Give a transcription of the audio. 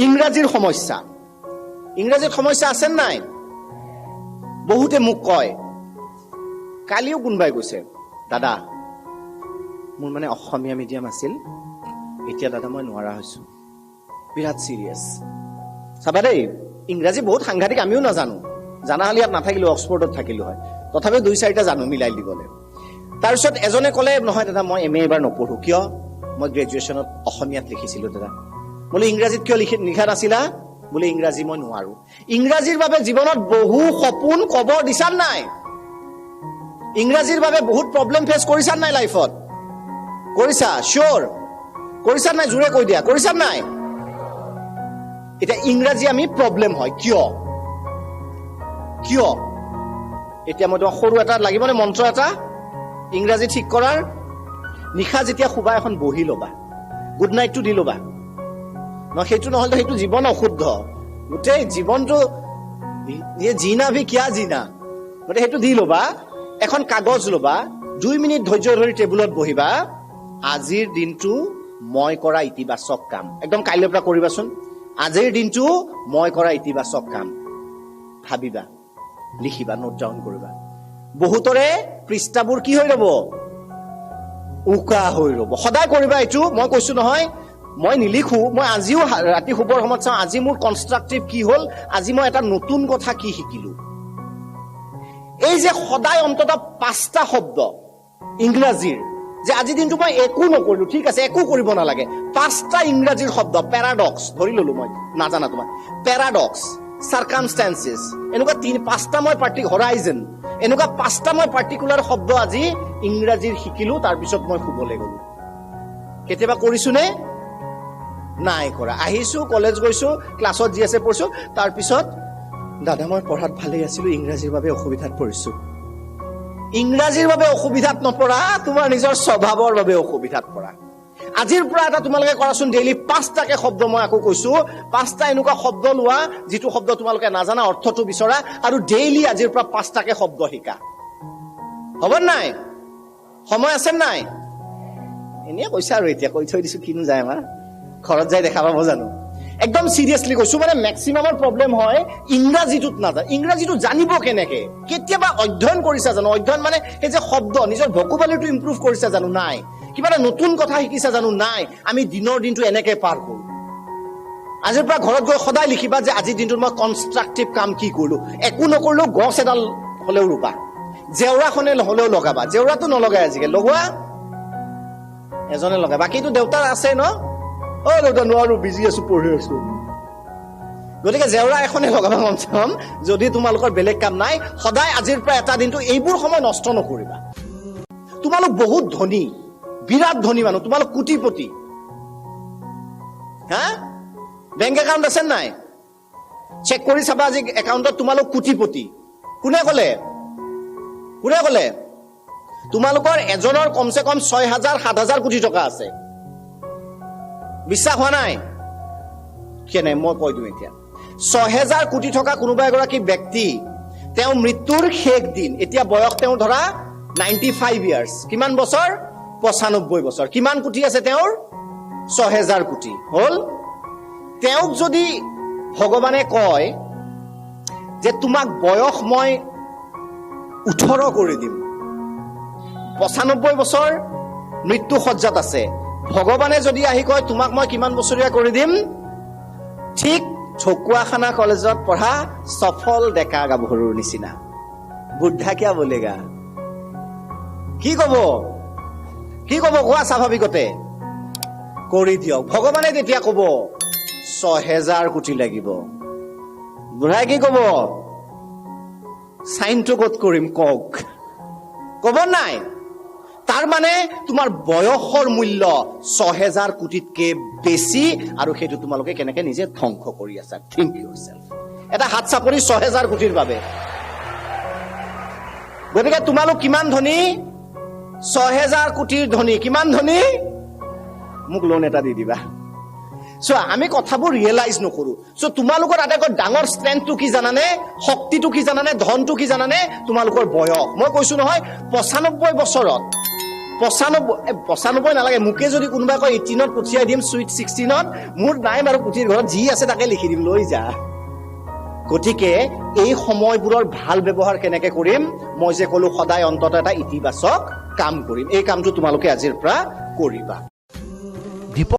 ইংৰাজীৰ সমস্যা। ইংৰাজীত সমস্যা আছে নাই? বহুতে মোক কয়, কালিও কোনোবাই কৈছে, দাদা মোৰ মানে অসমীয়া মিডিয়াম আছিল, এতিয়া দাদা মই নোৱাৰা হৈছো, বিৰাট চিৰিয়াছ। চাবা দেই, ইংৰাজী বহুত সাংঘাতিক আমিও নাজানো, জানা হ'লে ইয়াত নাথাকিলো, অক্সফৰ্ডত থাকিলো হয়, তথাপিও দুই চাৰিটা জানো মিলাই দিবলৈ। তাৰপিছত এজনে ক'লে, নহয় দাদা মই এম এ এইবাৰ নপঢ়ো। কিয়? মই গ্ৰেজুৱেশ্যনত অসমীয়াত লিখিছিলো দাদা। বোলে ইংৰাজীত কিয় লিখা নাছিলা? বোলে ইংৰাজী মই নোৱাৰো। ইংৰাজীৰ বাবে জীৱনত বহু সপোন কবৰ দিছা নাই? ইংৰাজীৰ বাবে বহুত প্ৰব্লেম ফেচ কৰিছা নাই লাইফত? কৰিছা? চিয়'ৰ কৰিছা নাই? জোৰে কৈ দিয়া, কৰিছা নাই? এতিয়া ইংৰাজী আমি প্ৰব্লেম হয় কিয়? কিয়? এতিয়া মই তোমাক সৰু এটা লাগিবনে মন্ত্ৰ এটা ইংৰাজী ঠিক কৰাৰ? নিশা যেতিয়া শুবা এখন বহি ল'বা, গুড নাইটটো দি ল'বা। ন সেইটো নহ'লে সেইটো জীৱন অশুদ্ধ, গোটেই জীৱনটো জিনা ভি কিয়া জিনা। গতিকে সেইটো দি ল'বা, এখন কাগজ ল'বা, 2 মিনিট ধৈৰ্য ধৰি টেবুলত বহিবা। আজিৰ দিনটো মই কৰা ইতিবাচক কাম, একদম কাইলৈৰ পৰা কৰিবাচোন। আজিৰ দিনটো মই কৰা ইতিবাচক কাম ভাবিবা, লিখিবা, নোট ডাউন কৰিবা। বহুতৰে পৃষ্ঠাবোৰ কি হৈ ৰ'ব? উকা হৈ ৰ'ব। সদায় কৰিবা এইটো। মই কৈছো নহয়, মই নিলিখো, মই আজিও ৰাতি শুবৰ সময়ত চাওঁ আজি মোৰ কনষ্ট্ৰাকটিভ কি হ'ল, আজি মই এটা নতুন কথা কি শিকিলো। এই যে সদায় অন্ততঃ 5টা শব্দ ইংৰাজীৰ, যে আজিৰ দিনটো মই একো নকৰিলো, ঠিক আছে, একো কৰিব নালাগে, 5টা ইংৰাজীৰ শব্দ, পেৰাডক্স ধৰি ললো মই, নাজানা তোমাৰ, পেৰাডক্স, চাৰ্কামষ্টেঞ্চেছ, এনেকুৱা 3-5টা মই হৰাইজন, এনেকুৱা 5টা মই পাৰ্টিকুলাৰ শব্দ আজি ইংৰাজীৰ শিকিলো, তাৰপিছত মই শুবলৈ গলো। কেতিয়াবা কৰিছো নে? নাই কৰা। আহিছো, কলেজ গৈছো, ক্লাছত যি আছে পঢ়িছো, তাৰপিছত দাদা মই পঢ়াত ভালেই আছিলো, ইংৰাজীৰ বাবে অসুবিধাত পৰিছো। ইংৰাজীৰ বাবে অসুবিধাত নপৰা, তোমাৰ নিজৰ স্বভাৱৰ বাবে অসুবিধাত পৰা। আজিৰ পৰা এটা তোমালোকে কৰাচোন, ডেইলি 5টাকে শব্দ, মই আকৌ কৈছো, 5টা এনেকুৱা শব্দ লোৱা যিটো শব্দ তোমালোকে নাজানা, অৰ্থটো বিচৰা, আৰু ডেইলি আজিৰ পৰা 5টাকে শব্দ শিকা। হ'ব নাই? সময় আছে নাই? এনেই কৈছা আৰু এতিয়া কৈ থৈ দিছো, কিনো যায় আমাৰ ঘৰত যাই দেখা পাব জানো? একদম চিৰিয়াছলি কৈছো, মানে মেক্সিমামৰ প্ৰব্লেম হয় ইংৰাজীটোত নাজান। ইংৰাজীটো জানিব কেনেকে? কেতিয়াবা অধ্যয়ন কৰিছা জানো? অধ্যয়ন মানে সেই যে শব্দ, নিজৰ ভকুবালিটো ইম্প্ৰুভ কৰিছা জানো? নাই। কিবা এটা নতুন কথা শিকিছা জানো? নাই। আমি দিনৰ দিনটো এনেকে পাৰ কৰো। আজিৰ পৰা ঘৰত গৈ সদায় লিখিবা যে আজিৰ দিনটোত মই কনষ্ট্ৰাকটিভ কাম কি কৰিলো। একো নকৰিলেও গছ এডাল হলেও ৰুবা, জেওৰাখনে হলেও লগাবা। জেওৰাটো নলগাই আজিকালি, লগোৱা এজনে লগাই, বাকীটো দেউতাৰ আছে ন? অ দেউতা নোৱাৰো, বিজি আছো, পঢ়ি আছো। গতিকে জেওৰা এখনে লগাবা কমচে কম, যদি তোমালোকৰ বেলেগ কাম নাই। সদায় আজিৰ পৰা এটা দিনটো এইবোৰ সময় নষ্ট নকৰিবা। তোমালোক বহুত ধনী, বিৰাট ধনী মানুহ, তোমালোক কোটিপতি। হা, বেংক একাউণ্ট আছে নাই? চেক কৰি চাবা আজি একাউণ্টত তোমালোক কোটিপতি। কোনে ক'লে? কোনে ক'লে? তোমালোকৰ এজনৰ কমচে কম 6,000 7,000 কোটি টকা আছে। বিশ্বাস হোৱা নাই? কেনে মই কৈ দিওঁ এতিয়া। 6,000 কোটি থকা কোনোবা এগৰাকী ব্যক্তি, তেওঁ মৃত্যুৰ শেষ দিন, এতিয়া বয়স তেওঁৰ ধৰা 95 ইয়াৰ্ছ, কিমান বছৰ? 95 বছৰ। কিমান কোটি আছে তেওঁৰ? 6,000 কোটি হ'ল। তেওঁক যদি ভগৱানে কয় যে তোমাক বয়স মই 18 কৰি দিম, 95 বছৰ মৃত্যু সজ্জাত আছে, ভগৱানে যদি আহি কয় তোমাক মই কিমান বছৰীয়া কৰি দিম, ঠিক ঢকুৱাখানা কলেজত পঢ়া সফল ডেকা গাভৰুৰ নিচিনা। বুদ্ধা কিয়া বোলেগা? কি কব? কি কব কোৱা? স্বাভাৱিকতে কৰি দিয়ক। ভগৱানে তেতিয়া কব 6,000 কোটি লাগিব। বুঢ়াই কি কব? চাইনটো ক'ত কৰিম কওক? কব নাই। তাৰ মানে তোমাৰ বয়সৰ মূল্য 6,000 কোটিতকে বেছি, আৰু সেইটো তোমালোকে কেনেকে নিজে ধ্বংস কৰি আছা। Think yourself. এটা হাত চাপৰি 6,000 কোটিৰ বাবে। গতিকে তোমালোক কিমান ধনী? 6,000 কোটিৰ ধনী। কিমান ধনী? মোক লোন এটা দি দিবা। চোৱা, আমি কথাবোৰ ৰিয়েলাইজ নকৰো। চ' তোমালোকৰ আটাইতকৈ ডাঙৰ ষ্ট্ৰেংথটো কি জানানে? শক্তিটো কি জানানে? ধনটো কি জানানে? তোমালোকৰ বয়স। মই কৈছো নহয়, 95 বছৰত 95 নালাগে, মোকে যদি কোনোবাই কয় 18ত পঠিয়াই দিম, চুইট 16ত, মোৰ নাই বাৰু, পুথিৰ ঘৰত যি আছে তাকে লিখি দিম, লৈ যা। গতিকে এই সময়বোৰৰ ভাল ব্যৱহাৰ কেনেকে কৰিম? মই যে ক'লো সদায় অন্তত এটা ইতিবাচক কাম কৰিম। এই কামটো তোমালোকে আজিৰ পৰা কৰিবা।